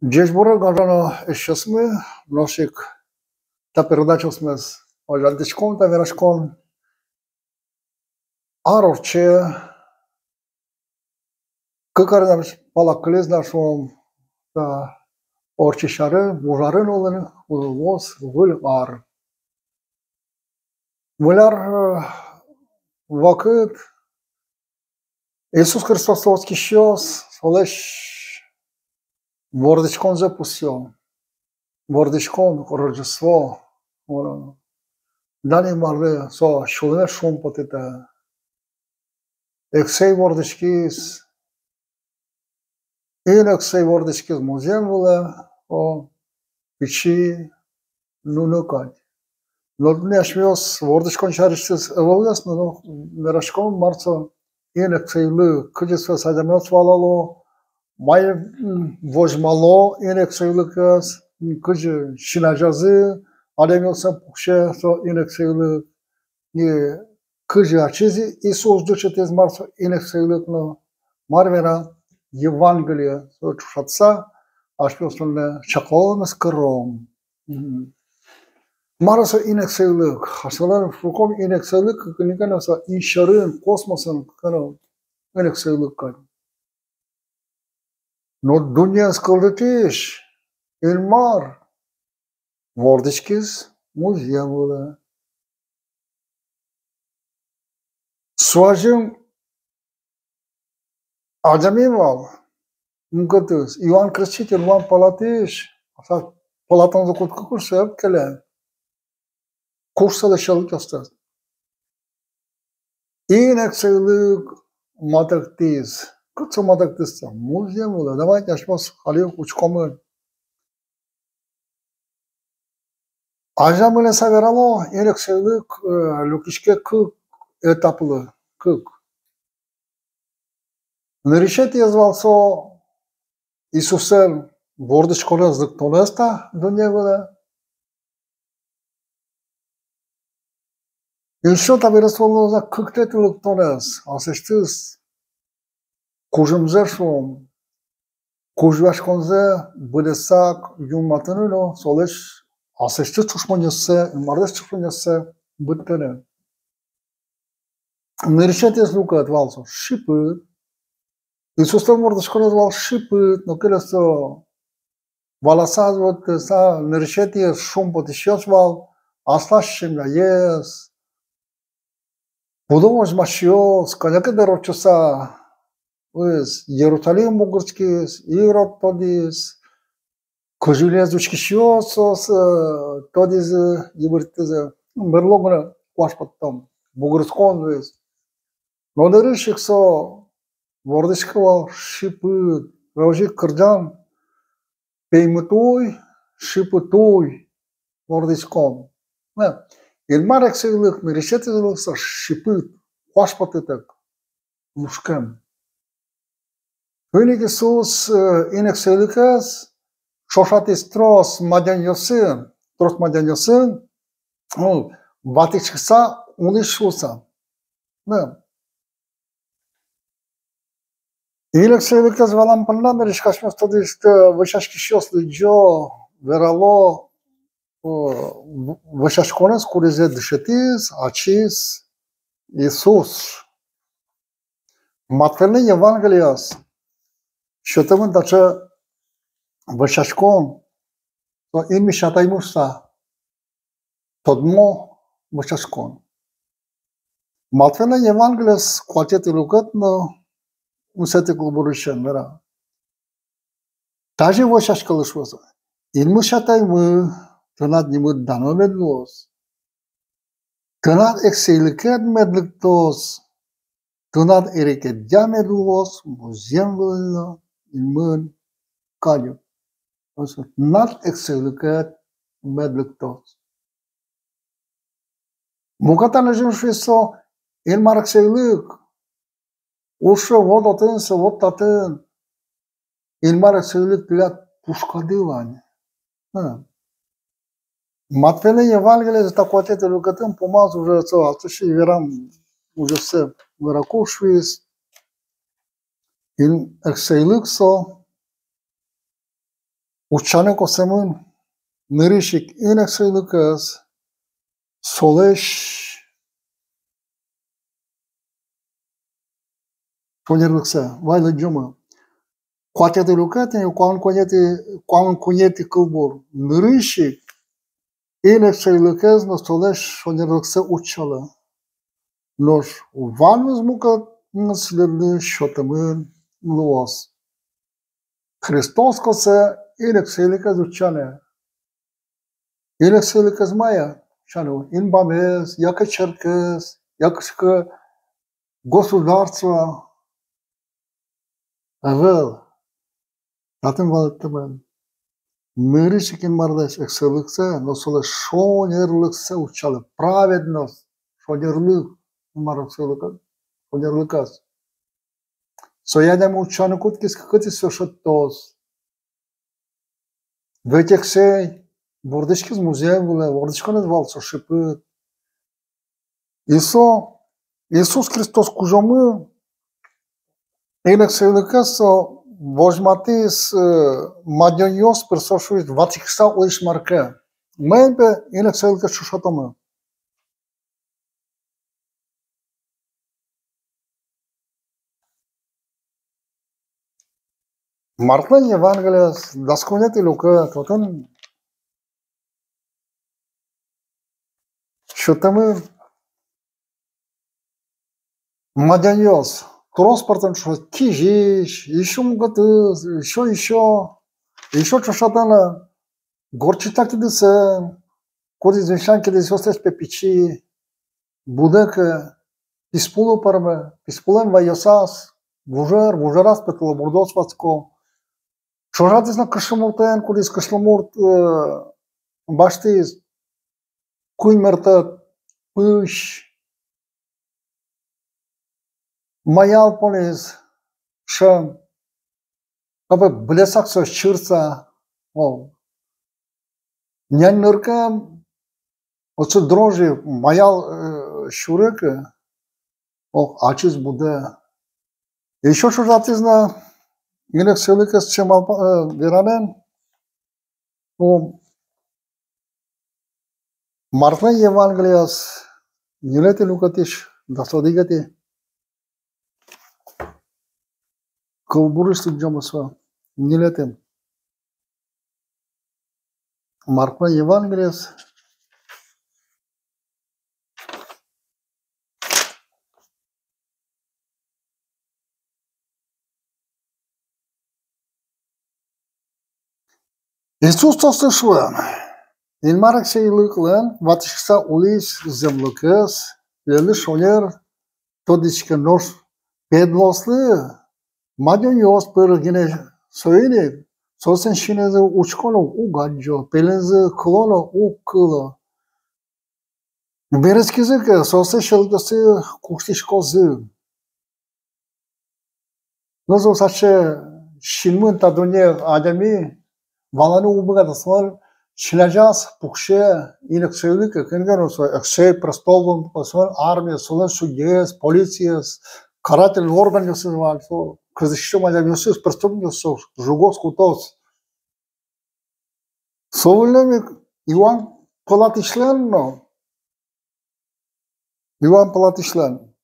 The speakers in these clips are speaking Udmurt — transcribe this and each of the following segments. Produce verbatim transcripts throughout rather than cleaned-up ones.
Ӟечбуресь, гажано эшъёсмы, нош ик та передачаосмес азьланьтӥськом, та вераськон ар ортче, кык ар но пала кылиз на, шуом, та ортчись арын, вуж арын улыны, улоз выль ар. Выль ар, э, вакыт Иисус Христослы оскисьёс, солэсь вордӥськонзэ пусъё. Вордӥськон, Рождество. Дан Инмарлы, со сюлмез шумпотытэ. Эксэй вордӥськиз, ин эксэй вордӥськиз музъем вылэ, о, пичи нуны кадь. Но туннэ асьмеос вордӥськон сярысьтыз ӧвӧл гес, но вераськом, мар со ин эксэйлык, кызьы соос адямиос валало, мае, м, возьмало ин эксэйлыкез, м, кызьы син азязы адямиосын пуксе со ин эксэйлык. И кызьы ачиз Иисус дышетӥз, мар со ин эксэйлык но, мар вера Евангелие, со ӵошатыса, асьмеос туннэ чаклаломес каром. Мгм. Мар со ин эксэйлык? Асьмелэн шуком ин эксэйлык, кыӵе ке но со ин сьӧрын, космосын, кыӵе ке но ин эксэйлык кадь. Но дуннеез кылдытӥсь Инмар вордӥськиз музъем вылэ. Со азьын адями вал мукетыз, Иоанн Креститель вал палатӥсь, а со палатонзэ кутскыкуз со ӧпкелэ. Куш солэсь сьӧлыкъёстэс. Ин эксэйлык матэктӥз. Кытчы матэктӥз со? Музъем вылэ. Давайте асьмеос али учкомы. Азьло милемлы верало, ин эксэйлык, э, люкиське кык этаплы, кык. Нырысетӥез вал со Иисусэн вордӥськонэз, лыктонэз та дунне вылэ. Ещё табере со луоз на кыктэтӥ лыктонэз, аслэсьтыз кужымзэ, шуом, кузёяськонзэ быдэсак юнматыны но солэсь аслэсьтыз ӵушмонъёссэ, Инмарлэсь ӵушмонъёссэ быдтыны. Нырысетӥез люкет вал со шыпыт. Иисуслэн вордӥськонэз вал шыпыт, но кыле со валаса, вот, э, со нырысетӥез шумпотӥсьёс вал аслаз семьяез, пудо возьмасьёс, кӧня ке дыр ортчыса, вуиз, Иерусалим бугырскиз, Ирод тодӥз, кызьы ини учкисьёс соос, э, тодӥзы, йыбырттӥзы, берло гинэ куаш поттон, бугырскон вуиз. Но нырысь ик со вордӥське вал шыпыт, озьы ик кырӟан: пеймыт уй, шыпыт уй вордӥськом. Э, Инмар эксэйлык, нырысетӥез лык со шыпыт, куаш потытэк лушкем. Соин ик Иисус, э, ин эксэйлыкез ӵошатӥз трос мадёнъёсын, трос мадёнъёсын, ну, ватӥськыса улӥсь луыса. Да. Ин эксэйлыкез валан понна нырысь ик асьмеос тодӥськом, э, вӧсяськисьёс лыдӟо, верало, э, в-, вӧсяськонэз, кудӥзэ дышетӥз ачиз Иисус. Матфейлэн Евангелияз сётэмын таӵе вӧсяськон, со Инмысь Атаймы шуыса тодмо вӧсяськон. Матфейлэн Евангелияз куатетӥ люкет но укмысэтӥ кылбурысен вера. Тазьы вӧсяськылӥз: Инмысь Атаймы, Тынад нимыд дано мед луоз. Тынад эксэйлыкед мед лыктоз, Тынад эрикедъя мед луоз музъем вылын но, инмын кадь. Тынад эксэйлыкед мед лыктоз. Мукет азьын шуиз со: Инмар эксэйлык, уж со вот отын, со вот татын. Инмар эксэйлык тӥляд пушкады вань. М. Матфейлэн Евангелияз та куатетӥ люкетын пумаз уже со ачиз верам ужъёссэ вераку шуиз. Ин эксэйлык со Утчаны косэмын нырысь ик инэксэйлыкез, солэсь шонерлыксэ. Вай лыдӟомы. Куатетӥ люкетын куамын куинетӥ, куамын куинетӥ кылбур. Нырысь ик инэксэйлыкез но солэсь шонерлыксэ утчалэ. Нош ваньмыз мукетмес тӥледлы сётэмын луоз. Христос косэ инэксэйлыкез утчаны. Инэксэйлыкез мае? Утчаны инбамез, яке черкез, яке кыӵе ке государство. Ӧвӧл. Татын валэктэмын. Нырысь ик Инмарлэсь эксэйлыксэ но солэсь шонерлыксэ утчалэ. Праведность, шонерлык, Инмар эксэйлыкез, шонерлыкез. Сое адями утчаны кутскиз ке, кытысь со шедьтоз? Ведь эксэй вордӥськиз музъем вылэ, вордӥськонэз вал со шыпыт. И со, Иисус Христос кузёмы инэксэйлыкез со возьматӥз, э, мадёнъёс пыр, со шуиз: ватскыса улӥсь мар ке. Маин, пе, инэксэйлыкез ӵошатомы? Марклэн Евангелияз, дас куинетӥ люкет, отын сётэмын мадёнъёс. Трос пӧртэм ӵошатэ: кизись, ещё мукетыз, ещё, ещё, ещё ӵошатэ на горчица кидысэн, кудӥз висьлань кидысъёслэсь, пе, пичи, будэ ке, писпулы пӧрме, писпулэн вайёсаз вужер, вужераз, пе, тылобурдоос ватско. Ӵошатӥз на кышномуртэн, кудӥз кышномурт, э, басьтӥз куинь мертӧд пызь, маял понӥз, шӧм, капе быдэсак со чырса, о. Нянь ныркем, отчы дрожжи, маял, э, сюре ке, о, ачиз будэ. Ещё ӵошатӥз на инэксэйлыкез сыӵе малпа-, э, веранэн, о, Марклэн Евангелияз, ньылетӥ люкетысь дас одӥгетӥ кылбурысь лыдӟомы со, ньылетӥ. Марклэн Евангелияз. Иисус соослы шуэ: Инмар эксэйлыклэн ватскыса улӥсь зэмлыкез тӥледлы шонер тодӥське, нош педлоослы мадёнъёс пыр гинэ. Соин ик соослэн синэзы учко но уг адӟо, пелензы кыло но уг кыло. Берытскизы ке, соослэн сьӧлыкъёссы куштӥськозы. Но со сыӵе синмын та дунне адями валаны уг быгаты, солэн син азяз пуксе инэксэйлык, кин ке но со эксэй, престол вылын, солэн армиез, солэн судьяез, полициез, карательный органъёсыз вань, со кырӟасьтэм адямиосыз, преступникъёсыз жугоз, кутоз. Со выллем ик Иоанн Пылатӥсьлэн но, Иоанн Пылатӥсьлэн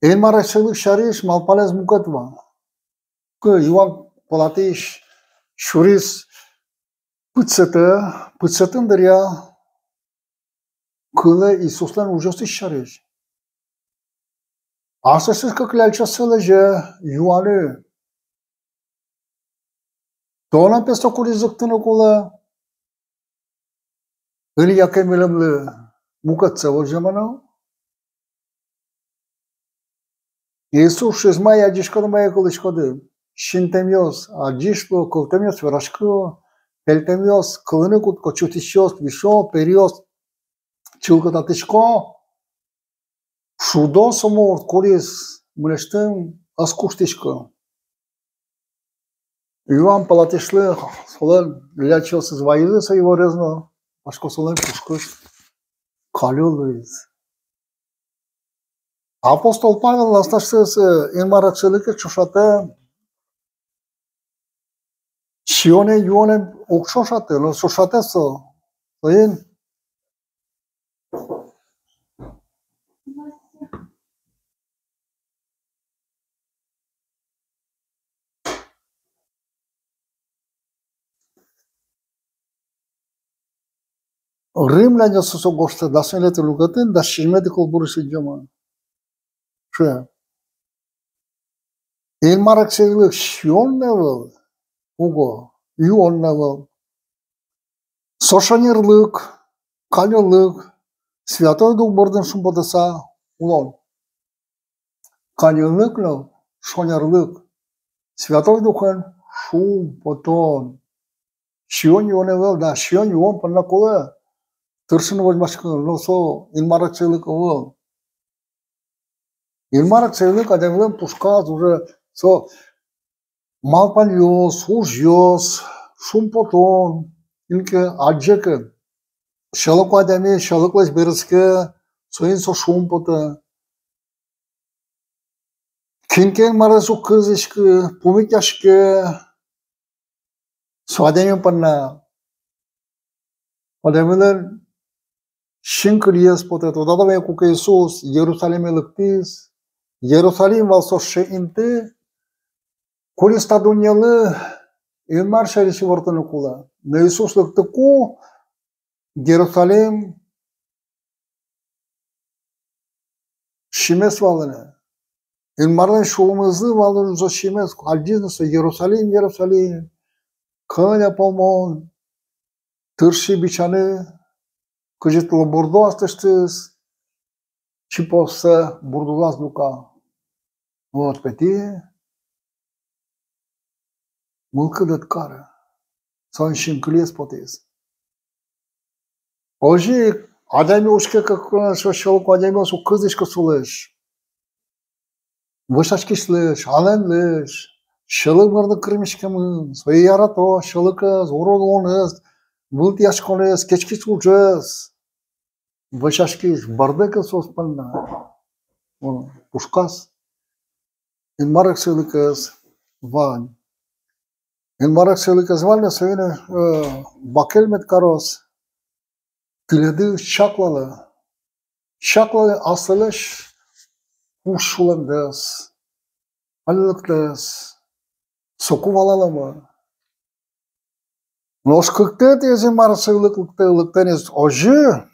Инмар эксэйлык сярысь малпанэз мукет вал. Ку Иоанн Пылатӥсь сюриз пытсэтэ, пытсэтын дыръя кылэ Иисуслэн ужъёсыз сярысь. Аслэсьтыз кык ляльчиоссэ лэзе юаны: тон-а, пе, со, кудӥз лыктыны кулэ, али яке милемлы мукетсэ возьмано? Иисус шуиз: мае адӟиськоды, мае кылӥськоды? Синтэмъёс адӟись луо, кылтэмъёс верасько, пельтэмъёс кылыны кутско, чутӥсьёс висё, периос чылкытатӥсько. Шудо со мурт, кудӥз мынэсьтым ӧз куштӥськы. Иоанн Пылатӥсьлы солэн ляльчиосыз вайизы со иворез но, васько солэн пушкыз каллен луиз. Апостол Павел аслэсьтыз, э, Инмар эксэйлыкез ӵошатэ, сиёнэн-юонэн уг ӵошаты, но ӵошатэ со. Соин Римлянъёслы со гожтэ, дас ньылетӥ люкетын, дас сизьыметӥ кылбурысь лыдӟомы. Шуэ: Инмар эксэйлык сиён но ӧвӧл, уго, юон но ӧвӧл. Со шонерлык, каньыллык, Святой Дух бордын шумпотыса улон. Каньыллык но шонерлык, Святой Духен шумпотон. Сиён-юон ӧвӧл, да, сиён-юон понна кулэ тыршыны, возьмаськыны, но со Инмар эксэйлык ӧвӧл. Инмар эксэйлык адямилэн пушказ уже со малпанъёс, ужъёс, шумпотон, инке адӟе ке. Сьӧлыко адями сьӧлыклэсь берытске, соин со шумпотэ. Кин ке Инмарез уг кылзӥськы, пумитъяське, со адями понна, адямилэн синкылиез потэ. Тодады вае, куке Иисус Иерусалиме лыктӥз, Иерусалим вал со сыӵе инты, кудӥз та дуннелы Инмар сярысь ивортыны кулэ. Но Иисус лыктыку, Иерусалим симес вал ини. Инмарлэн сюлмызлы вал ини со симес, адӟиз ини со: Иерусалим, Иерусалим, кӧня пол мон тырши бичаны, кызьы тылобурдо аслэсьтыз чипоссэ бурдулаз люка. Вот, пе, тӥ мылкыдэд каре. Солэн синкылиез потӥз. Озьы ик адями учке ке, кыӵе ке сьӧлыко адямиос уг кылзӥськы солэсь вӧсяськисьлэсь, алэнлэсь, сьӧлык бордын кырмиськемын, сое ярато, сьӧлыкез, урод улонэз, вылтӥяськонэз, кеськись ужез. Вӧсяськись, бӧрдэ ке соос понна, о, пушказ Инмар эксэйлыкез вань. Инмар эксэйлыкез вань но, соин, э, бакель мед кароз тӥледыз чаклалэ. Чаклалэ аслэсьтыз сюлэмдэс, али лыктэс, соку валаломы. Нош кыктэтӥез Инмар эксэйлык лыктэ, лыктэ ни озьы,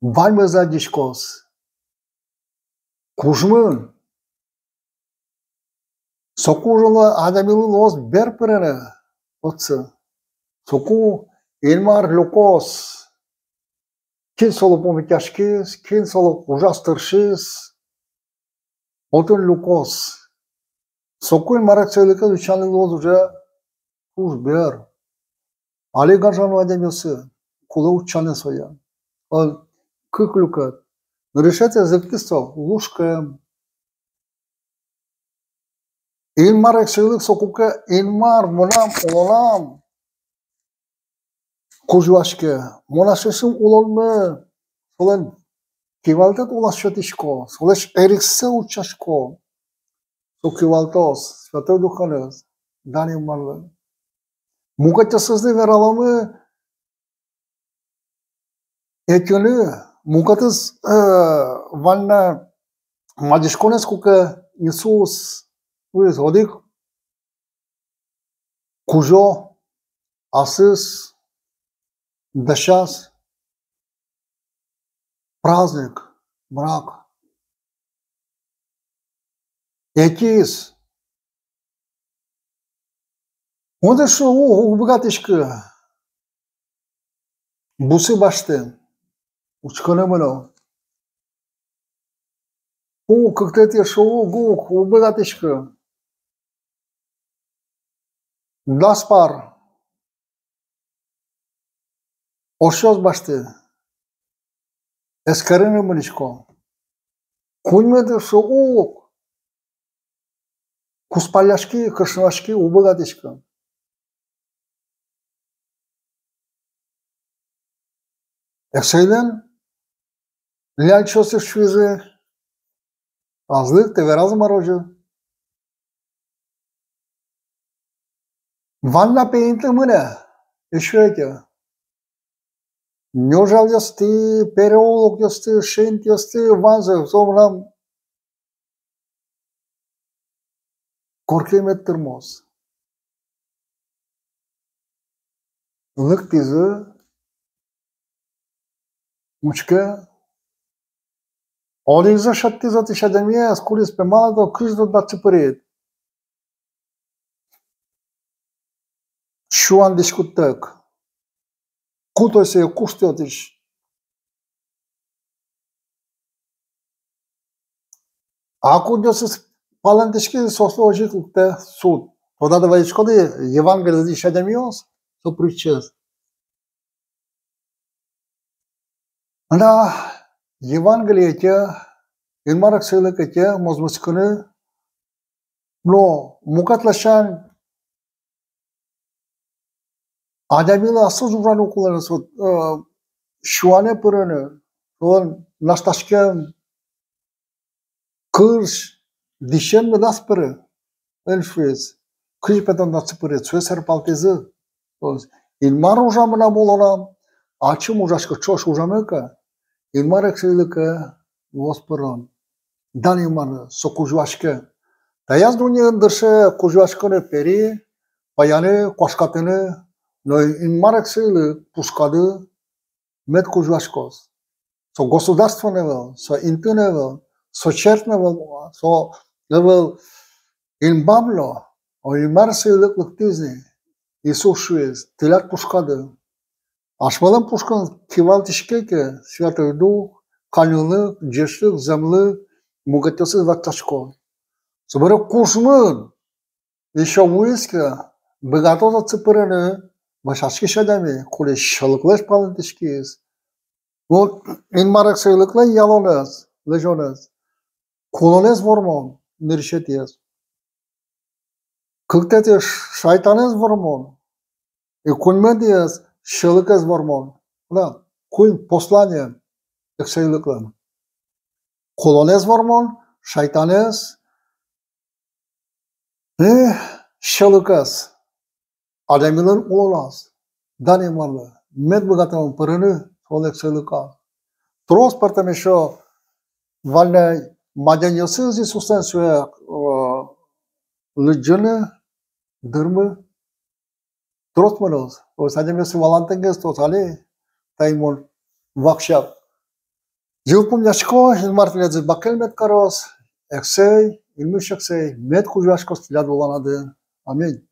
ваньмыз адӟиськоз кужмын. Соку уже адямилы луоз бер пырыны отчы. Соку Инмар люкоз, кин солы пумитъяськиз, кин солы ужаз тыршиз, отын люкоз. Соку Инмар эксэйлыкез утчаны луоз уже туж бер. Али гажано адямиослы кулэ утчаны сое. О, кык люкет. Нырысетӥез лыктӥз со лушкем. Инмар эксэйлык со куке Инмар мынам улонам кузёяське, мон аслэсьтым улонме солэн кивалтэт улаз сётӥсько, солэсь эриксэ утчасько. Со кивалтоз Святой Духеныз, дан Инмарлы. Мукетъёсызлы вераломы ӧтьыны, мукетыз, э, вань на мадиськонэз, куке Иисус, Иисус одӥг кузё аслыз дасяз праздник, брак. Ӧтиз. Мон, шуэ, уг быгатӥськы бусы басьтыны, учкыны мыно. Уг, кыктэтӥез, шуэ, уг, уг, уг быгатӥськы. Дас пар ошъёс басьтӥ, эскерыны мынӥсько. Куиньметӥез, шуэ, уг, кузпалъяськи, кышнояськи, уг быгатӥськы. Эксэйлэн Ляльчиосыз шуизы: азьлык тӥ веразы мар озьы. Вань на, пе, инты мынэ, эшшо ик. Нёжалъёсты, переулокъёсты, шентъёсты, ваньзэ, со мынам корке мед тырмоз. Лыктӥзы, учке, одӥгзэ шедьтӥз отысь адямиез, кудӥз, пе, малы тон кызьы тон татчы пырид? Сюан дӥськуттэк. Кутэ сое, куштэ отысь. А кудъёсыз палэнтӥськизы, соослы озьы ик лыктэ суд. Тодады вайиськоды, Евангелиысь адямиос, со притчаез. Да, Евангелие ӧте, Инмар эксэйлык ӧте мозмытскыны, но мукет ласянь адямилы аслыз ужаны кулэ на, со, э, сюанэ пырыны, солэн наштаськем кырсь дӥсен медаз пыры, эн шуиз. Кызьы, пе, тон татчы пырид, сое сэрпалтӥзы. Инмар ужа мынам улонам, ачим ужасько, ӵош ужамы ке, Инмар эксэйлыке луоз пырон. Дан Инмарлы, со кузёяське. Таяз дуннеын дышетэ кузёяськыны, пери, пӧяны, куашкатыны, но Инмар эксэйлык пушкады мед кузёяськоз. Со государство но ӧвӧл, со инты но ӧвӧл, со черк но ӧвӧл, со ӧвӧл инбам но, а Инмар эксэйлык лыктӥз ни. Иисус шуиз: тӥляд пушкады. Асьмелэн пушкын кивалтӥське ке Святой Дух, каньыллык, ӟечлык, зэмлык, мукетъёсыз ватсасько. Собере кужмын эшшо вуиз ке, быгатоз отчы пырыны вӧсяськись адями, кудӥз сьӧлыклэсь палэнтӥськиз. Вот Инмар эксэйлыклэн ялонэз, лэзёнэз: кулонэз вормон, нырысетӥез. Кыктэтӥез — шайтанэз вормон, и куиньметӥез — сьӧлыкез вормон. Да, куинь послание эксэйлыклэн: кулонэз вормон, шайтанэз, э, сьӧлыкез адямилэн улоназ. Дан Инмарлы, мед быгатомы пырыны солэн эксэйлыказ. Трос пӧртэм эшшо вань на мадёнъёсыз Иисуслэн, сое, э, лыдӟыны дырмы трос мыноз. Озьы адямиослы валантэнгес трос али, таин мон вакчияк йылпумъясько. Инмар тӥледыз бакель мед кароз, эксэй, инмысь эксэй мед кузёяськоз тӥляд улонады. Аминь.